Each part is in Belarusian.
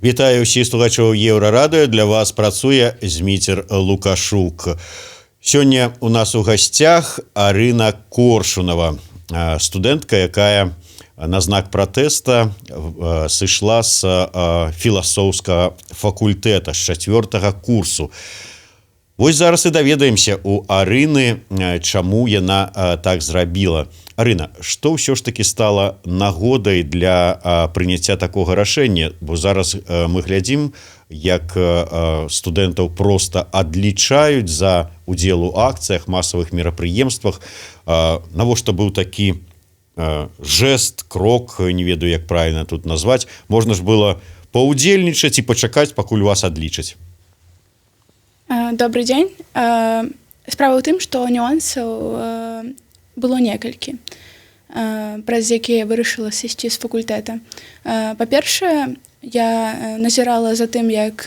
Вітаю ўсіх слухачоў Еўрарадыё. Для вас працуе Зміцер Лукашук. Сёння у нас у гасцях Арына Коршунова, студэнтка, якая на знак пратэста сышла з філасофскага факультэта, з чацвёртага курсу. Вось зараз і даведаемся у Арыны, чаму яна так зрабіла. Арына, што ўсё ж таки стала нагодай для прыняцця такога рашэння? Бо зараз мы глядзім, як студэнтаў проста адлічаюць за удзел у акцыях, масавых мерапрыемствах. Навошта быў такі жест, крок, не ведаю, як правильно тут назваць? Можна ж было паўдзельнічаць і пачакаць, пакуль вас адлічаць. Добрый дзень. Справа ў тым, што нюансаў было некалькі, праз якія я вырашыла сысці з факультэта. Па-першае, я назірала за тым, як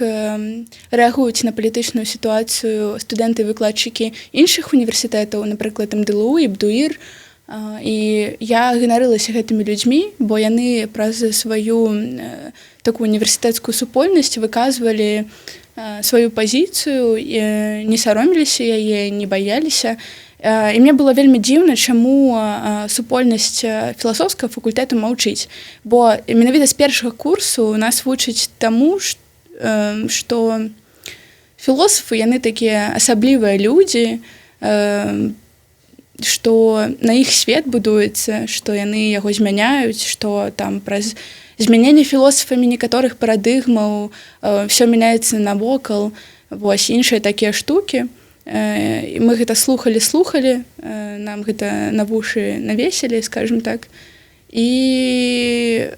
рэагуюць на палітычную сітуацыю студэнты і выкладчыкі іншых універсітэтаў, напрыклад, МДЛУ і БДУІР. І я ганарылася гэтымі людзьмі, бо яны праз сваю такую універсітэцкую супольнасць выказвалі сваю пазіцыю, не саромеліся яе, не баяліся. І мне было вельмі дзіўна, чаму супольнасць філасофскага факультэту маўчыць. Бо менавіта з першага курсу нас вучаць таму, што філосафы, яны такія асаблівыя людзі, што на іх свет будуецца, што яны яго змяняюць, што там праз змяненне філосафамі некаторых парадыгмаў все мяняецца навокал, вось, іншыя такія штукі. І мы гэта слухалі, слухалі, нам гэта на вушы навесілі, скажем так. І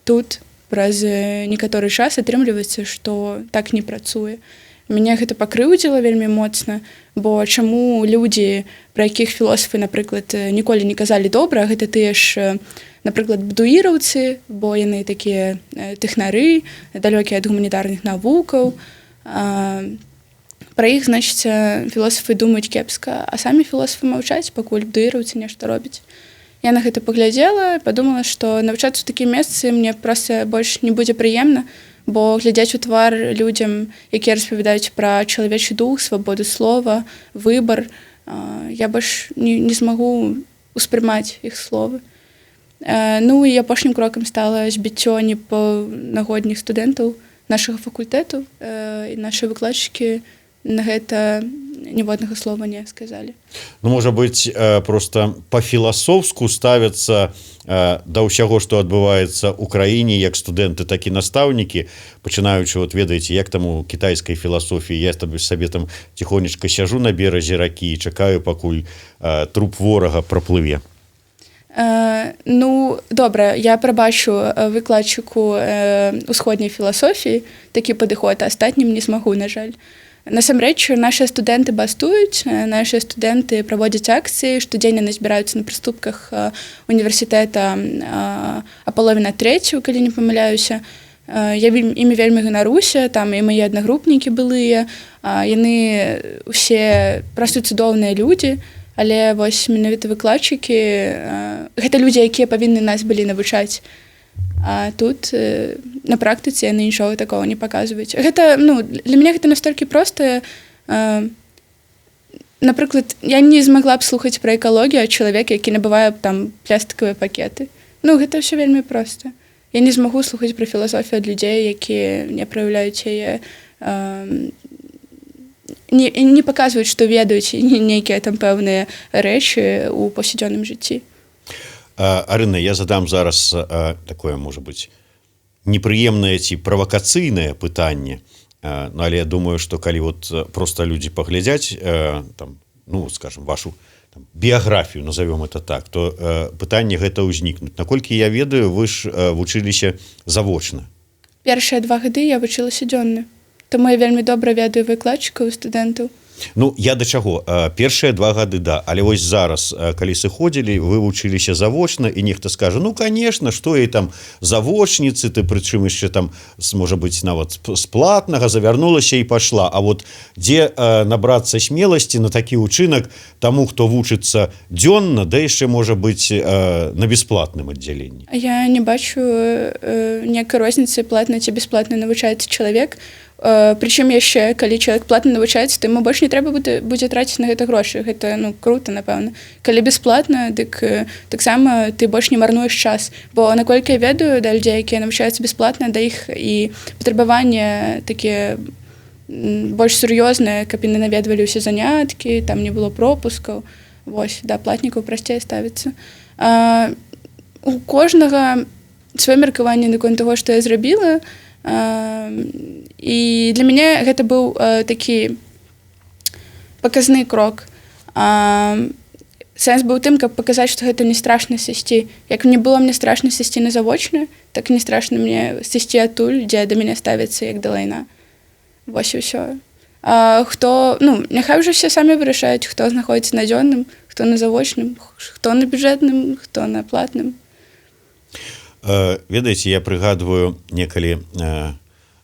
тут праз некаторы час атрымліваецца, што так не працуе. Мяне гэта пакрыўдзіла вельмі моцна, бо чаму людзі, пра якіх філосафы, напрыклад, ніколі не казалі добра, гэта тыя ж, напрыклад, бдуіраўцы, бо яны такія тэхнары, далёкія ад гуманітарных навукаў. Пра іх, значыць, філосафы думаюць кепска, а самі філосафы маўчаць, пакуль бдуіраўцы нешта робяць. Я на гэта паглядзела, падумала, што навучацца ў такім месцы мне проста больш не будзе прыемна, бо глядзець у твар людзям, якія распавядаюць пра чалавечы дух, свабоду слова, выбар, я больш не змагу успрымаць іх словы. Ну і апошнім крокам стала збіццё непаўнагодніх студэнтаў нашага факультэту, і нашы выкладчыкі на гэта ніводнага слова не сказалі. Ну, можа быть, просто по-філасофску ставяцца да ўсяго, што адбываецца ў краіне, як студэнты, так і настаўнікі, пачынаючы, вот ведаеце, як там у кітайскай філасофіі: «Я табе сабе там ціхонечка сяжу на беразе ракі і чакаю, пакуль труп ворага праплыве». Ну, добра, я прабачу выкладчыку усходняй філасофіі такі падыход, а астатнім не змагу, на жаль. Насамрэч, нашыя студэнты бастуюць, нашыя студэнты праводзяць акцыі, штодзень яны збіраюцца на прыступках універсітэта а палове на трэцюю, калі не памыляюся. Я імі вельмі ганаруся, там і мае аднагрупнікі былыя, яны усе проста цудоўныя людзі, але вось менавіта выкладчыкі, гэта людзі, якія павінны нас былі навучаць. А тут на практыцы яны нічога такого не паказваюць. Гэта, ну, для мяне гэта настолькі простае. Напрыклад, я не змагла б слухаць пра экалогію ад чалавека, які набывае там плястыкавыя пакеты. Ну, гэта ўсё вельмі проста. Я не змагу слухаць пра філасофію ад людзей, якія не праяўляюць яе, не паказваюць, што ведаюць нейкія там пэўныя рэчы ў паўсядзённым жыцці. Арына, я задам зараз такое, можа быть, непрыемнае ці правакацыйнае пытанне. Ну, але я думаю, что калі вот просто людзі паглядзяць там, ну, скажем, вашу там біяграфію, назовем это так, то пытанне гэта ўзнікнуць. Наколькі я ведаю, вы ж вучыліся завочна. Першыя 2 гады я вучылася дзённа. Таму я вельмі добра ведаю выкладчыкаў і студэнтаў. Ну, я да чаго: першыя 2 гады, да, але вось зараз, калі сыходзілі, вы вучыліся завочна, і нехта скажа: «Ну, конечно, что і там завочніцы ты, прычым яшчэ там, можа быть, нават з платнага завярнулася і пашла». А вот дзе набрацца смеласці на такі учынак таму, хто вучыцца дзённа, да яшчэ, можа быть, на бесплатным аддзяленні? Я не бачу некай розніцы, платна ці бесплатна навучаецца чалавек. Прычым яшчэ калі чалавек платна навучаецца, то ему больш не трэба будзе траціць на гэта грошы. Гэта, ну, круто, напэўна. Калі бесплатна, дык таксама ты больш не марнуеш час, бо, наколькі я ведаю, да людзей, якія навучаюцца бесплатна, да іх і патрабаванне такія больш сур'ёзныя, каб яны наведвалі ўсе заняткі, там не было пропускаў. Вось, да платнікаў прасцей ставіцца. У кожнага сваё меркаванне наконт таго, што я зрабіла, і для мяне гэта быў такі паказны крок. Сэнс быў тым, каб паказаць, што гэта не страшна сысці. Як мне было мне страшна сысці на завочна, так не страшна мне сысці адтуль, дзе да мяне ставіцца як да лайна. Вось і ўсё. Хто, ну, няхай ўжо все самі вырашаюць, хто знаходіцца на дзённым, хто на завочным, хто на бюджэтным, хто на платным. Ведаеце, я прыгадваю, некалі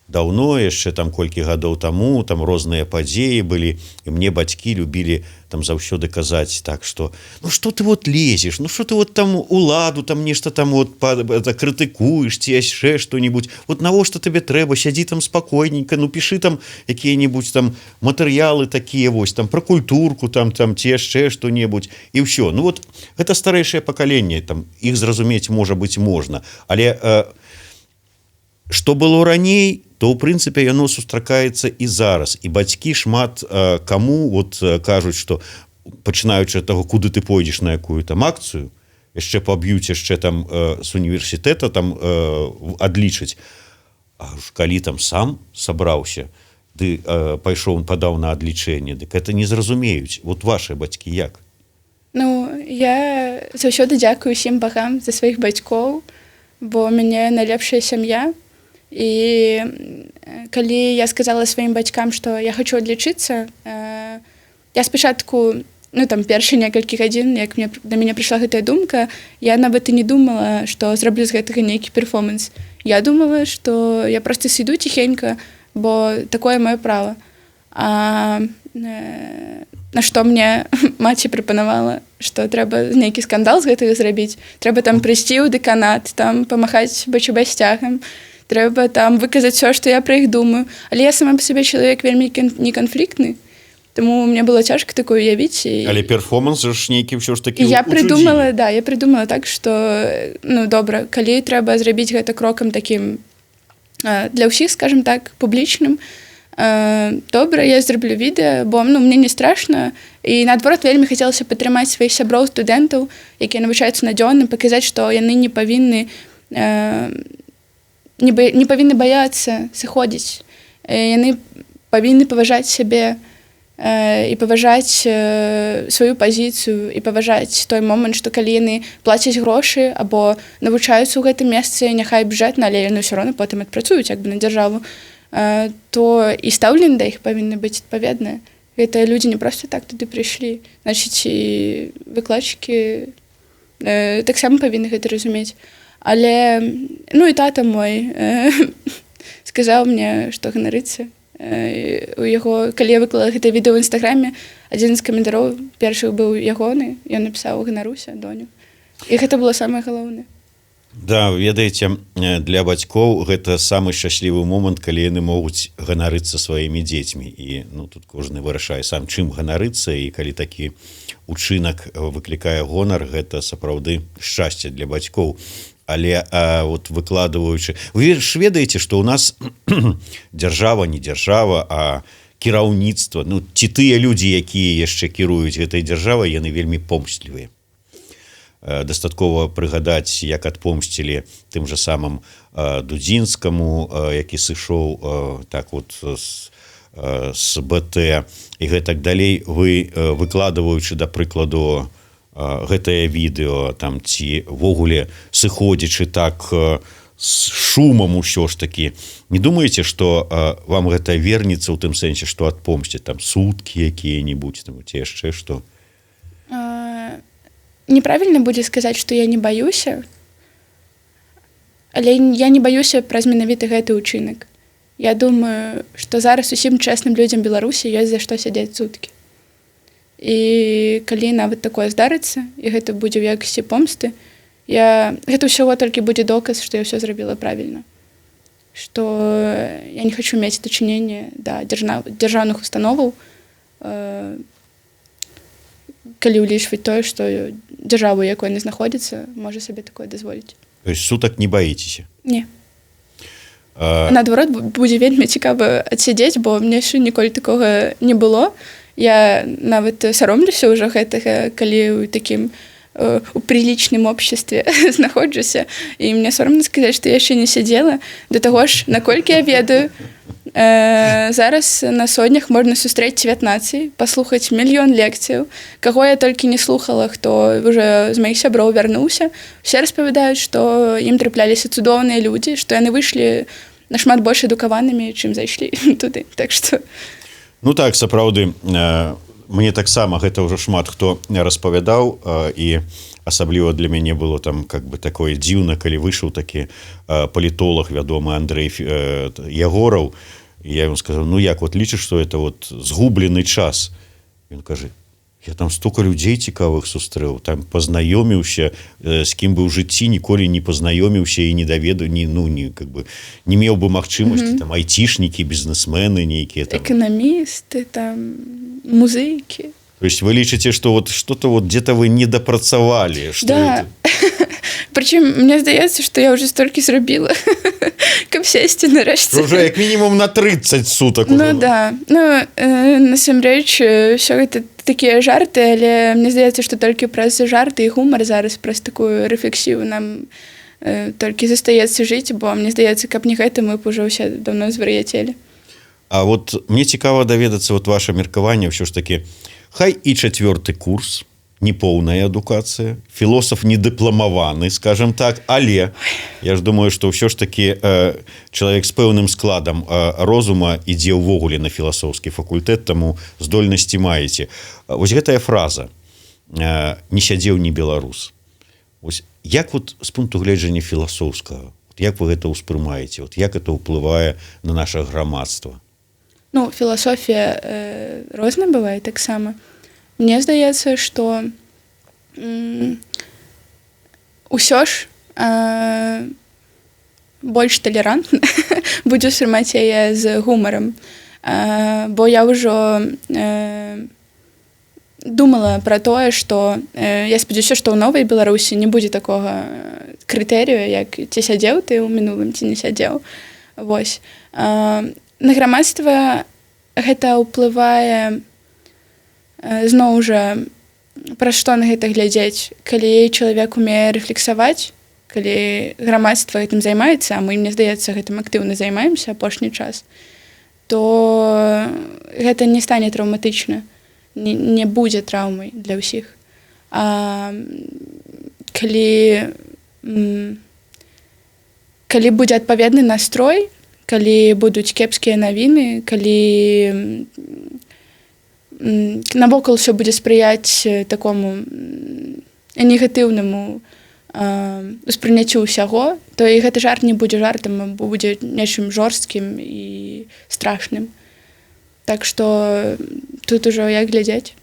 даўно, яшчэ там колькі гадоў таму, там розныя падзеі былі, і мне бацькі любілі там заўсёды казаць так, что: «Ну что ты вот лезешь, ну что ты вот там уладу там нешта там вот это крытыкуеш ці яшчэ что-нибудь, вот навошта табе трэба, сядзі там спакойненько, ну пиши там якія-нибудь там матэрыялы такія вось там про культурку там ці яшчэ что-нибудь, і ўсё». Ну вот гэта старэйшае пакаленне, там іх зразумець, можа быть, можна, але что было раней, то ў прынцыпе яно сустракаецца і зараз, і бацькі шмат каму вот кажуць, что, пачынаючы ад таго, куды ты пойдзеш, на якую там акцыю, яшчэ паб'юць, яшчэ там з універсітэта там адлічаць. А ж калі там сам сабраўся ды пайшоў, падаў на адлічэнне, дык это не зразумеюць. Вот ваши бацькі як? Ну, я заўсёды дзякую усім багам за сваіх бацькоў, бо у мяне найлепшая сям'я. І калі я сказала сваім бацькам, што я хочу адлічыцца, я спачатку, ну, там першыя некалькі гадзін, як мне да мяне прыйшла гэтая думка, я нават і не думала, што зраблю з гэтага нейкі перформанс. Я думала, што я просто сыду ціхенька, бо такое маё права. А на што мне маці прапанавала, што трэба нейкі скандал з гэтага зрабіць, трэба там прыйсці ў дэканат, там памахаць БЧБ сцягам, трэба там выказаць все, што я пра іх думаю. Але я сама па сабе чалавек вельмі неканфліктны, таму мне было цяжка такое уявіць. І Але перформанс ж нейкі ўсё ж таки я прыдумала, да, я прыдумала так, что, ну, добра, калі трэба зрабіць гэта крокам таким для ўсіх, скажем так, публічным, добра, я зраблю відэа, бо, ну, мне не страшна, і наадварот, вельмі хацелася падтрымаць сваіх сяброў, студэнтаў, якія навучаюцца на дзённым, паказаць, што яны не павінны не павінны баяцца сыходзіць, яны павінны паважаць сябе і паважаць сваю пазіцыю, і паважаць той момант, што калі яны плацяць грошы або навучаюцца ў гэтым месцы, няхай бюджэтна, але яны ўсё роўна потым адпрацуюць як бы на дзяржаву, то і стаўленне да іх павінна быць адпаведнае. Гэта людзі не проста так туды прыйшлі, значыць, і выкладчыкі таксама павінны гэта разумець. Але, ну, і тата мой сказаў мне, што ганарыцца. У яго, калі я выклала гэта відэо ў інстаграме, адзін з каментароў першых быў ягоны, ён напісаў: «Ганаруся, доню». І гэта было самае галоўнае. Да, ведаеце, для бацькоў гэта самы шчаслівы момант, калі яны могуць ганарыцца сваімі дзецьмі. І, ну, тут кожны вырашае сам, чым ганарыцца, і калі такі учынак выклікае гонар, гэта сапраўды шчасце для бацькоў. Але вот выкладываючы, вы ж ведаеце, что у нас дзяржава, не дзяржава, а кіраўніцтва, ну, ці тыя людзі, якія яшчэ кіруюць гэтай дзяржавай, яны вельмі помстлівыя. Дастаткова прыгадаць, як адпомсцілі тым жа самым Дудзінскаму, які сышоў так вот з БТ, і гэтак далей. Вы, выкладываючы, да прыкладу, гэтае відэо там ці ввогуле сыходзячы так З шумам усё ж таки. Не думаете, что вам гэта вернется ў тым сэнсе, что адпомсціць, там, суткі якія-нибудь там ці яшчэ что? Неправильно будзе сказаць, что я не баюся, але я не баюся праз менавіта гэты ўчынак. Я думаю, что зараз усім чэсным людзям Беларусі ёсць за што сядзець суткі, і калі нават такое здарыцца і гэта будзе ў якасці помсты, я гэта ўсяго толькі будзе доказ, што я ўсё зрабіла правильно, что я не хочу мець дачыненне да дзяржаўных установаў, калі ўлічваць тое, што дзяржаву, якой не знаходзіцца, можа сабе такое дазволіць. То есть сутак не баіцеся? Не. Наадварот, будзе вельмі цікава адсядзець, бо мне яшчэ ніколі такога не было. Я нават саромлюся ўжо гэтага, калі ў такім у приличным обществе знаходжуся, і мне сорамна сказаць, што я яшчэ не сядзела. Да таго ж, наколькі я ведаю, зараз на сотнях можна сустрэць цвет нацыі, паслухаць мільён лекцыяў. Каго я толькі не слухала, хто уже з маіх сяброў вярнуўся, все распавядаюць, што ім трапляліся цудоўныя людзі, што яны выйшлі нашмат больш адукаванымі, чым зайшлі туды, так что. Ну так, сапраўды, мне таксама гэта ўжо шмат хто распавядаў, і асабліва для мяне было там как бы такое дзіўна, калі выйшаў такі палітолог вядомы Андрей Ягораў, я ему сказал: «Ну як вот лічыш, что это вот згублены час?» Ён кажа: «Я там столько людзей цікавых сустрэў, там пазнаёміўся з кім бы ў жыцці ніколі не пазнаёміўся і не даведу, не, ну, не, как бы не меў бы магчымасці . Там айцішнікі, бізнесмены нейкія там». Эканамісты там, музыкі. То есть вы лічыце, что вот что-то вот где-то вы не дапрацавалі, что Да. это? Прычым мне здаецца, што я уже столькі зрабіла, каб сесці нарэшце. Уже як мінімум на 30 суток. Ну уже. да, ну, насамрэч ўсё гэта такія жарты, але мне здаецца, што толькі праз жарты і гумар зараз, праз такую рэфлексію нам толькі застаецца жыць, бо мне здаецца, каб не гэта, мы б ужо ўсе давно звар'яцелі. А вот мне цікава даведацца вот ваше меркаванне ўсё ж таки. Хай і чацвёрты курс, неполная адукацыя, філосаф не дыпламаваны, скажем так, але я ж думаю, что ўсё ж таки чалавек з пэўным складам розума ідзе ўвогуле на філасофскі факультэт, таму здольнасці маеце. Вось гэтая фраза «не сядзеў не беларус», ось як вот з пункту гледжання філасофскага, вот як вы гэта ўспрымаеце, вот як это ўплывае на наше грамадства? Ну, філасофія розна бывае таксама. Мне здаецца, што ўсё ж больш талерантна будзе ўспрымаць яе з гумарам. Бо я ўжо думала пра тое, што я спадзяюся, што ў новай Беларусі не будзе такога крытэрыю, як ці сядзеў ты ў мінулым, ці не сядзеў. Вось. На грамадства гэта ўплывае, зноў жа, пра што на гэта глядзець. Калі чалавек умее рэфлексаваць, калі грамадства гэтым займаецца, а мы, мне здаецца, гэтым актыўна займаемся апошні час, то гэта не стане траўматычна, не будзе траўмай для ўсіх. А калі будзе адпаведны настрой, калі будуць кепскія навіны, калі навокал ўсё будзе спрыяць такому негатыўнаму успрыняццю ўсяго, то і гэты жарт не будзе жартам, а будзе нечым жорсткім і страшным. Так што тут ужо як глядзець.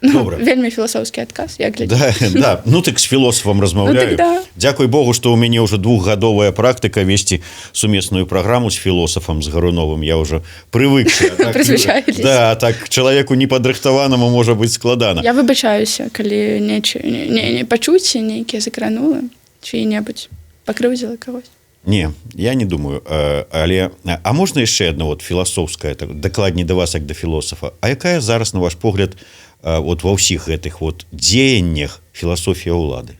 Ну, Добра. вельмі філасофскі адказ, як глядзець. Да. Ну так з філосафам размаўляю. Ну, так да. Дзякуй Богу, што ў мяне ўжо двухгадовая практыка весці сумесную праграму з філосафам, з Гаруновым, я ўжо прывыкся. А так, Прызвычаіліся. Да, так чалавеку непадрыхтаванаму можа быць складана. Я выбачаюся, калі не пачуцці нейкія закранула чьи-небудзь, пакрыўдзіла кагось. Не, я не думаю, але а можна яшчэ одно вот філасофскае, так, дакладней да вас як да філосафа: А якая зараз, на ваш погляд, вот ва ўсіх гэтых вот дзеяннях філасофія ўлады?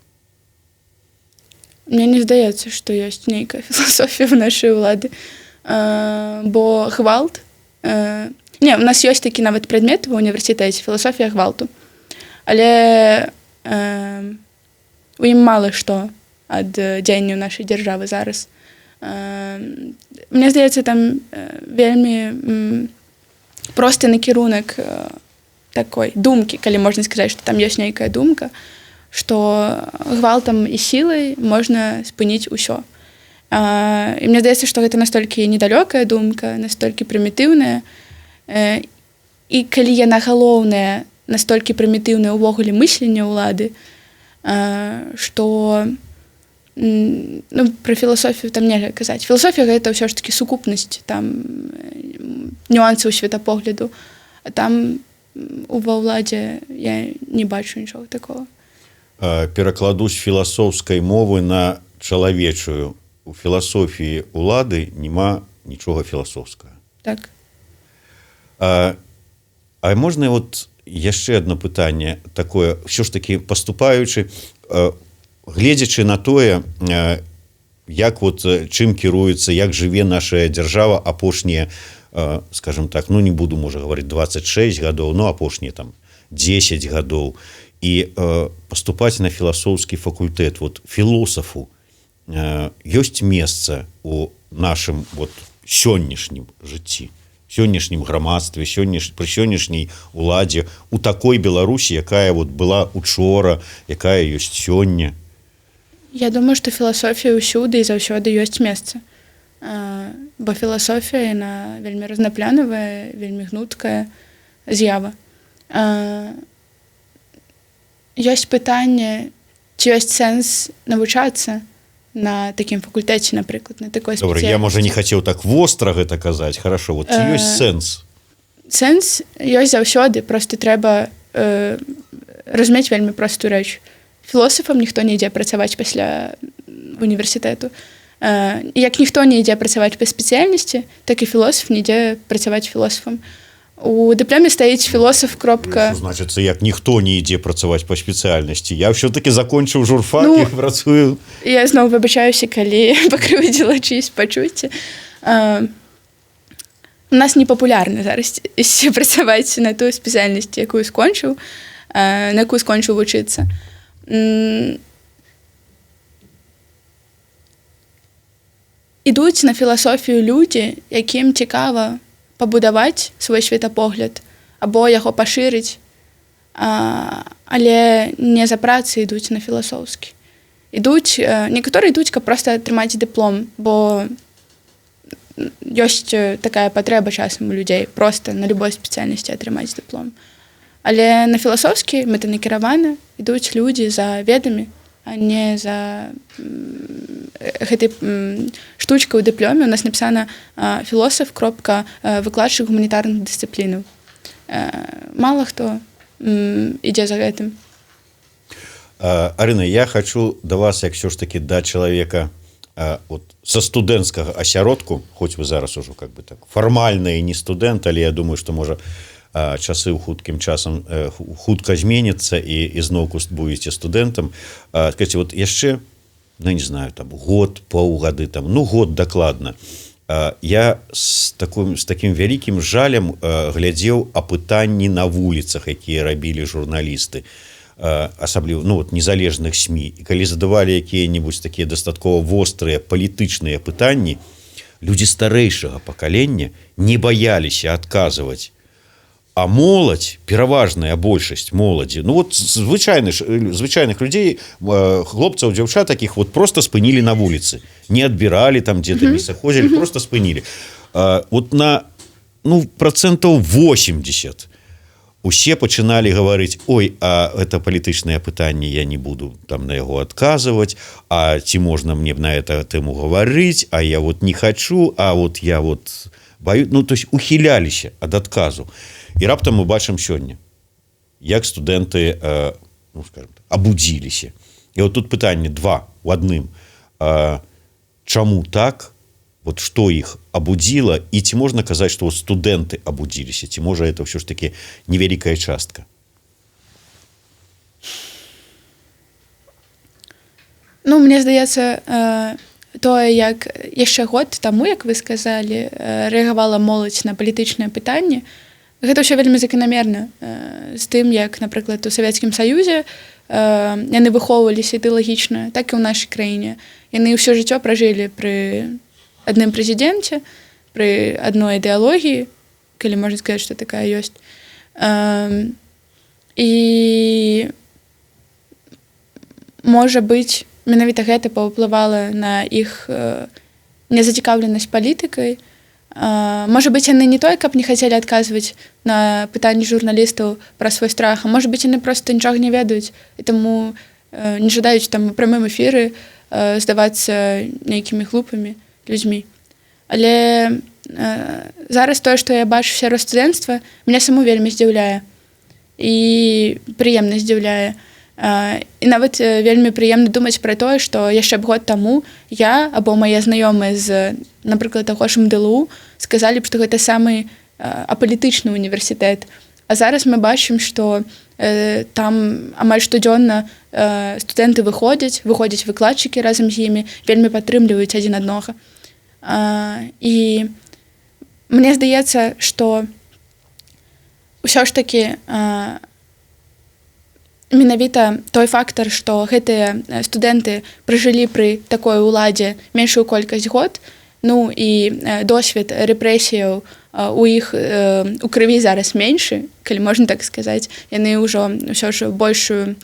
Мне не здаецца, што ёсць нейкая філасофія в нашай улады. Бо гвалт, не, у нас ёсць такі нават прадмет ва універсітэце, філасофія гвалту. Але у ім мала што ад дзеянняў нашай дзяржавы зараз. Мне здаецца, там вельмі просты накірунак такой думкі, калі можна сказаць, што там ёсць нейкая думка, што гвалтам і сілай можна спыніць усё. І мне здаецца, што гэта настолькі недалёкая думка, настолькі прымітыўная, і калі яна галоўная, настолькі прымітыўнае ўвогуле мысленне ўлады, што, ну, пра філасофію там нельга казаць. Філасофія — гэта ўсё ж таки сукупнасць там нюансаў светапогляду, а там ва ўладзе я не бачу нічога такого. Перакладу з філасофскай мовы на чалавечую: у філасофіі улады няма нічога філасофскага. Так. А можна вот яшчэ одно пытанне такое? Ўсё ж таки, паступаючы, гледзячы на тое, як вот, чым кіруецца, як жыве наша дзяржава апошнія, скажем так, ну, не буду, можа, гаварыць 26 гадоў, но апошнія там 10 гадоў, і паступаць на філасофскі факультэт, вот філосафу ёсць месца у нашым вот сённяшнім жыцці, сённяшнім грамадстве, пры сённяшняй уладзе, у такой Беларусі, якая вот была учора, якая ёсць сёння? Я думаю, што філасофія ўсюды і заўсёды ёсць месца. Бо філасофія, яна вельмі разнапланавая, вельмі гнуткая з'ява. Ёсць пытанне, ці ёсць сэнс навучацца на такім факультэце, напрыклад, на такой. Добра, я, можа, не хацеў так востра гэта казаць. Хорошо, вот ці ёсць сэнс? Сэнс ёсць заўсёды, просто трэба разумець вельмі простую рэч: філосафам ніхто не ідзе працаваць пасля універсітэту. Як ніхто не ідзе працаваць па спецыяльнасці, так і філосаф не ідзе працаваць філосафам. У дыпломе стаіць філосаф кропка. Значыцца, як ніхто не ідзе працаваць па спецыяльнасці? Я все-таки закончыў журфак, ну, і працую. Я зноў выбачаюся, калі пакрыўдзіла чысь пачуцці. У нас не папулярна зараз ісці працаваць на тую спецыяльнасць, якую скончыў, на якую скончыў вучыцца. Ідуць на філасофію людзі, якім цікава пабудаваць свой светапогляд або яго пашырыць, але не за працы ідуць на філасофскі. Ідуць, некаторыя ідуць, каб проста атрымаць дыплом, бо ёсць такая патрэба часам у людзей проста на любой спецыяльнасці атрымаць дыплом. Але на філасофскі мэтанакіравана ідуць людзі за ведамі, а не за гэтай штучкай у дыпломе. У нас напісана філосаф кропка выкладчык гуманітарных дысцыплінаў. Мала хто ідзе за гэтым. Арына, я хочу да вас, як ўсё ж таки да чалавека вот са студэнцкага асяродку, хоць вы зараз ужо как бы так фармальна і не студэнт, але я думаю, что, можа, часы ў хуткім часам хутка зменяцца і ізноўку будете студэнтам. Скажите, вот яшчэ, ну, не знаю, там год, паўгады там, ну, год дакладна, я с таким вялікім жалем глядзеў апытанні на вуліцах, якія рабілі журналісты, асабліва, ну, вот, незалежных СМІ, і калі задавалі якія-небудзь такія дастаткова вострыя палітычныя пытанні, людзі старэйшага пакалення не баяліся адказваць, а моладзь, пераважная большасць моладзі, ну вот звычайных людзей, хлопцаў, дзяўчат таких вот просто спынілі на вуліцы, не адбіралі там где-то, не саходзілі, просто спынілі. Вот на, ну, процентаў 80 усе пачыналі гаварыць: «Ой, а это палітычнае пытанне, я не буду там на яго адказваць, а ці можна мне на это тэму гаварыць, а я вот не хочу, а вот я вот баю». Ну, то есть ухіляліся ад адказу. І раптам мы бачым сёння, як студэнты, ну, скажем так, абудзіліся. І вот тут пытанне два у адным: чаму так, вот что іх абудзіла, і ці можна казаць, что вот студэнты абудзіліся, ці можа, это ўсё ж таки невялікая частка? Ну, мне здаецца, тое, як яшчэ год таму, як вы сказалі, рэагавала моладзь на палітычнае пытанне, гэта ўсё вельмі заканамерна з тым, як, напрыклад, у Савецкім Саюзе яны выхоўваліся ідэалагічна, так і ў нашай краіне. Яны ўсё жыццё пражылі пры адным прэзідэнце, пры адной ідэалогіі, калі можна сказаць, што такая ёсць. І, можа быць, менавіта гэта паўплывала на іх незацікаўленасць палітыкай. Можа быць, яны не той, каб не хацелі адказваць на пытанні журналістаў пра свой страх, а можа быць, яны просто нічога не ведаюць і таму не жадаюць там у прамым эфіры здавацца нейкімі глупымі людзьмі. Але зараз тое, што я бачу сярод студэнцтва, меня саму вельмі здзіўляе і прыемна здзіўляе. І нават вельмі прыемна думаць пра тое, што яшчэ б год таму я або мае знаёмыя з, напрыклад, таго ж МДЛУ сказалі б, што гэта самы апалітычны універсітэт. А зараз мы бачым, што там амаль штодзённа студэнты выходзяць, выходзяць выкладчыкі разам з імі, вельмі падтрымліваюць адзін аднога. І мне здаецца, што ўсё ж такі менавіта той фактар, што гэтыя студэнты пражылі пры такой уладзе меншую колькасць год, ну і досвед рэпрэсіяў у іх у крыві зараз меншы, калі можна так сказаць, яны ўжо ўсё ж большую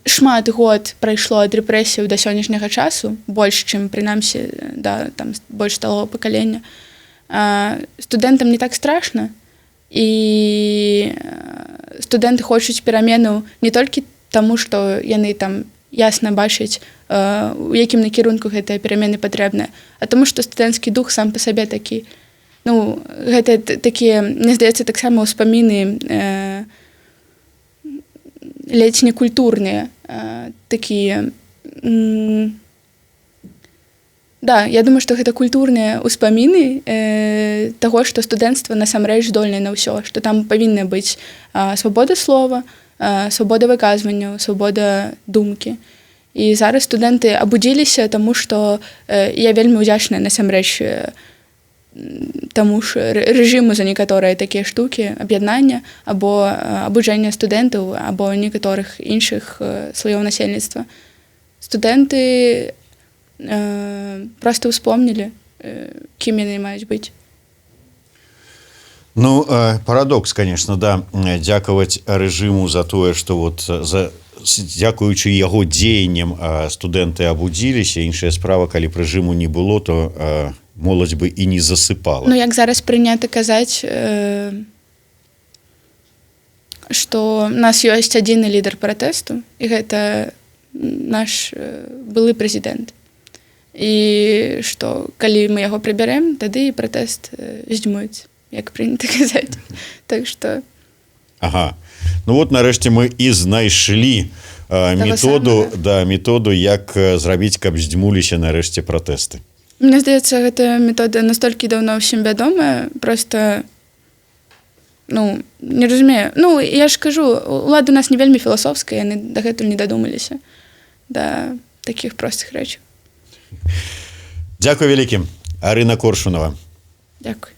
шмат год прайшло ад рэпрэсіяў да сённяшняга часу, больш, чым прынамсі да там больш сталого пакалення. Студэнтам не так страшна, і студэнты хочуць перамену не толькі таму, што яны там ясна бачаць, у якім накірунку гэтыя перамены патрэбныя, а таму, што студэнцкі дух сам па сабе такі. Ну, гэта такія, мне здаецца, таксама ўспаміны ледзь не культурныя, такія. Да, я думаю, што гэта культурныя ўспаміны таго, што студэнцтва насамрэч здольнае на ўсё, што там павінна быць свабода слова, свабода выказванняў, свабода думкі. І зараз студэнты абудзіліся, таму што я вельмі ўдзячная насамрэч таму ж рэжыму за некаторыя такія штукі аб'яднання або абуджэння студэнтаў або некаторых іншых слоёў насельніцтва. Студэнты просто ўспомнілі, кім яны маюць быць. Ну, парадокс, конечно, да, дзякаваць рэжыму за тое, что вот за дзякуючы яго дзеянням студэнты абудзіліся. Іншая справа, калі б рэжыму не было, то моладзь бы і не засыпала. Ну, як зараз прынята казаць, што у нас ёсць адзіны лідар пратэсту, і гэта наш былы прэзідэнт. І што калі мы яго прыбярэм, тады і пратэст здзьмуць, як прынята казаць. Так што Ага. Ну вот нарэшце мы і знайшлі методу самага. Да, методу, як зрабіць, каб здзьмуліся нарэшце пратэсты. Мне здаецца, гэтая метода настолькі даўно ўсім вядомая, просто, ну, не разумею. Ну, я ж кажу, улада у нас не вельмі філасофская, яны дагэтуль не дадумаліся да такіх простых рэчаў. Дзякуй вялікі, Арына Коршунова. Дзякуй.